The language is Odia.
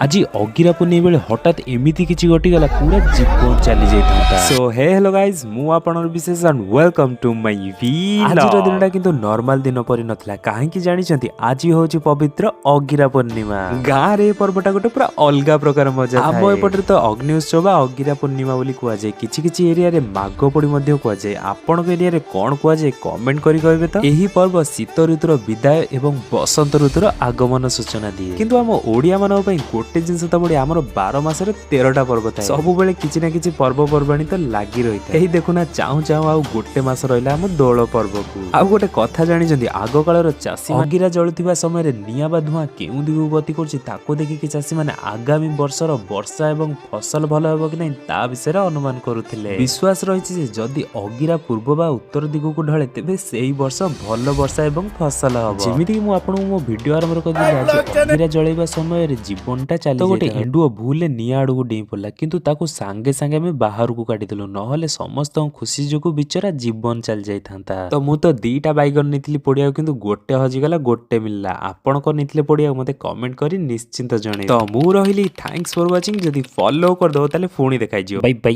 ଆଜି ଅଗିରା ପୂର୍ଣ୍ଣିମା ବେଳେ ହଠାତ୍ ଏମିତି କିଛି ଘଟିଗଲା, ପୁରା ଜୀବନ ଚାଲି ଯାଇଥାନ୍ତା। ସୋ ହେ ହ୍ୟାଲୋ ଗାଇଜ, ମୁଁ ଆପଣଙ୍କର ବିଶେଷ and welcome to my. ଆଜିର ଦିନଟା କିନ୍ତୁ ନର୍ମାଲ ଦିନ ପରି ନଥିଲା। କାହିଁକି ଜାଣିଛନ୍ତି? ଆଜି ହଉଛି ପବିତ୍ର ଅଗିରା ପୂର୍ଣ୍ଣିମା। ଗାଁରେ ଏ ପର୍ବଟା ଗୋଟେ ପୁରା ଅଲଗା ପ୍ରକାର ମଜା। ଆମ ଏପଟରେ ତ ଅଗ୍ନି ଉତ୍ସବ ବା ଅଗିରା ପୂର୍ଣ୍ଣିମା ବୋଲି କୁହାଯାଏ। କିଛି କିଛି ଏରିଆରେ ମାଘ ପୋଡ଼ି ମଧ୍ୟ କୁହାଯାଏ। ଆପଣଙ୍କ ଏରିଆରେ କଣ କୁହାଯାଏ, କମେଣ୍ଟ କରି କହିବେ ତ। ଏହି ପର୍ବ ଶୀତ ଋତୁର ବିଦାୟ ଏବଂ ବସନ୍ତ ଋତୁର ଆଗମନ ସୂଚନା ଦିଏ। କିନ୍ତୁ ଆମ ଓଡିଆ ମାନଙ୍କ ପାଇଁ ଗୋଟେ ଜିନିଷ ତ ବଢିଆ, ଆମର 12 ମାସରେ 13ଟା ପର୍ବ ଥାଏ। ସବୁବେଳେ କିଛି ନା କିଛି ପର୍ବପର୍ବାଣୀ ତ ଲାଗି ରହିଥାଏ। ଏହି ଦେଖୁନା, ଚାହୁଁ ଚାହୁଁ ଆଉ ଗୋଟେ ମାସ ରହିଲା ଆମ ଦୋଳ ପର୍ବକୁ। ଆଉ ଗୋଟେ କଥା ଜାଣିଛନ୍ତି? ଆଗ କାଳର ଚାଷୀ ଅଗିରା ଜଳୁଥିବା ସମୟରେ ନିଆଁ ବା ଧୂଆଁ କେଉଁ ଦିଗକୁ ଗତି କରୁଛି, ତାକୁ ଦେଖିକି ଚାଷୀମାନେ ଆଗାମୀ ବର୍ଷର ବର୍ଷା ଏବଂ ଫସଲ ଭଲ ହେବ କି ନାହିଁ, ତା ବିଷୟରେ ଅନୁମାନ କରୁଥିଲେ। ବିଶ୍ୱାସ ରହିଛି ଯେ ଯଦି ଅଗିରା ପୂର୍ବ ବା ଉତ୍ତର ଦିଗକୁ ଢଳେ, ତେବେ ସେଇ ବର୍ଷ ଭଲ ବର୍ଷା ଏବଂ ଫସଲ ହବ। ଯେମିତିକି ମୁଁ ଆପଣଙ୍କୁ ମୋ ଭିଡିଓ ଆରମ୍ଭରେ କହିଥିଲି, ଆଜି ଅଗିରା ଜଳେଇବା ସମୟରେ ଜୀବନଟା ଚାଲି ତ ଗୋଟେ ଏଣ୍ଡୁଅ ଭୁଲରେ ନିଆଁ ଆଡକୁ ଡେଇଁ ପଡିଲା, କିନ୍ତୁ ତାକୁ ସାଙ୍ଗେ ସାଙ୍ଗେ ଆମେ ବାହାରକୁ କାଢିଦେଲୁ। ନହେଲେ ସମସ୍ତଙ୍କ ଖୁସି ଯୋଗୁ ବିଚରା ଜୀବନ ଚାଲି ଯାଇଥାନ୍ତା। ତ ମୁଁ ତ ଦିଟା ବାଇଗଣ ନେଇଥିଲି ପୋଡିବାକୁ, କିନ୍ତୁ ଗୋଟେ ହଜିଗଲା, ଗୋଟେ ମିଳିଲା। ଆପଣ କଣ ନେଇଥିଲେ ପୋଡିବାକୁ, ମତେ କମେଣ୍ଟ କରି ନିଶ୍ଚିନ୍ତ ଜଣେଇବେ। ତ ମୁଁ ରହିଲି, thanks for watching. ଯଦି ଫଲୋ କରିଦବ, ତାହେଲେ ପୁଣି ଦେଖାଯିବ। Bye bye.